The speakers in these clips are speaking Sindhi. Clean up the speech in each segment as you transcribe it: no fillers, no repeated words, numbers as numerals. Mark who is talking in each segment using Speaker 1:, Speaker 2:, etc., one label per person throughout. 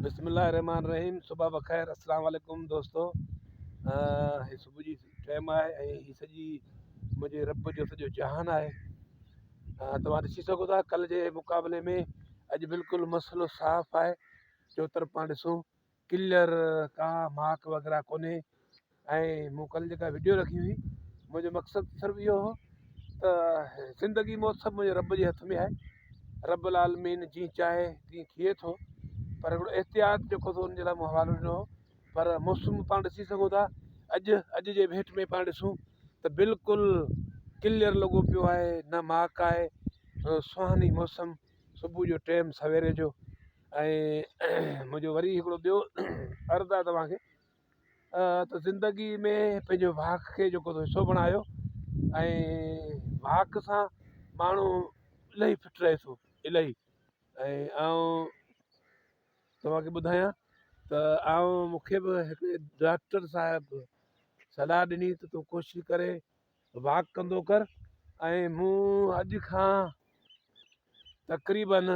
Speaker 1: بسم الله الرحمن الرحيم صبح بخير السلام عليڪم دوستو هي صبح جي ٽائيم آهي ۽ هي سڄي منهنجي رب جو سڄو جهان آهي توهان ڏسي سگهو ٿا ڪل جي مقابلي ۾ اڄ بلڪل مسئلو صاف آهي چوطرف پاڻ ڏسون ڪليئر ڪا ماڪ وغيره ڪونهي ۽ مون ڪل جيڪا وڊيو رکي هئي منهنجو مقصد صرف اهو هو ته زندگي موت سڀ منهنجي رب جي هٿ ۾ آهي رب العالمين جيئن چاهي تيئن ٿئي ٿو پر هڪڙو احتياط جيڪو ٿو ان جي لاء مون حوالو ڏنو هو پر موسم پاڻ ڏسي سگهو ٿا اڄ اڄ جي ڀيٽ ۾ پاڻ ڏسون ته بلڪل ڪليئر لڳو پيو آهي نه ماڪ آهي سهاني موسم صبح جو ٽيم سويري جو ۽ منهنجو وري هڪڙو ٻيو عرض آهي توهان کي ته زندگي ۾ پنهنجو واڪ کي جيڪو حصو بڻايو ۽ واڪ سان ماڻهو الاهي فٽ رهي ٿو الاهي ۽ آئون توهان کي ٻڌايان ته آئون مونکي به هڪڙي ڊاڪٽر صاحب صلاح ڏني ته تون ڪوشش ڪري واڪ ڪندو ڪر ۽ مون اڄ کان تقريبن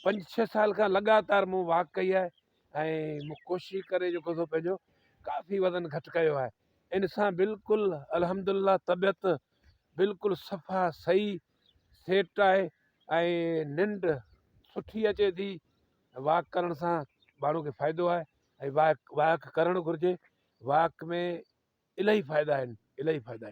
Speaker 1: پنج ڇهه سال کان لڳاتار مون واڪ ڪئي آهي ۽ مون ڪوشش ڪري جيڪو سو پنهنجو ڪافي وزن گهٽ ڪيو آهي ان سان بلڪل الحمد لله طبيعت بلڪل صفا صحيح سيٽ آهي ۽ ننڊ سٺي اچي ٿي واڪ ڪرڻ سان ماڻهو کي فائدو آهي ۽ واڪ واڪ ڪرڻ گهرجي واڪ ۾ الاهي فائدا آهن الاهي فائدا آهن.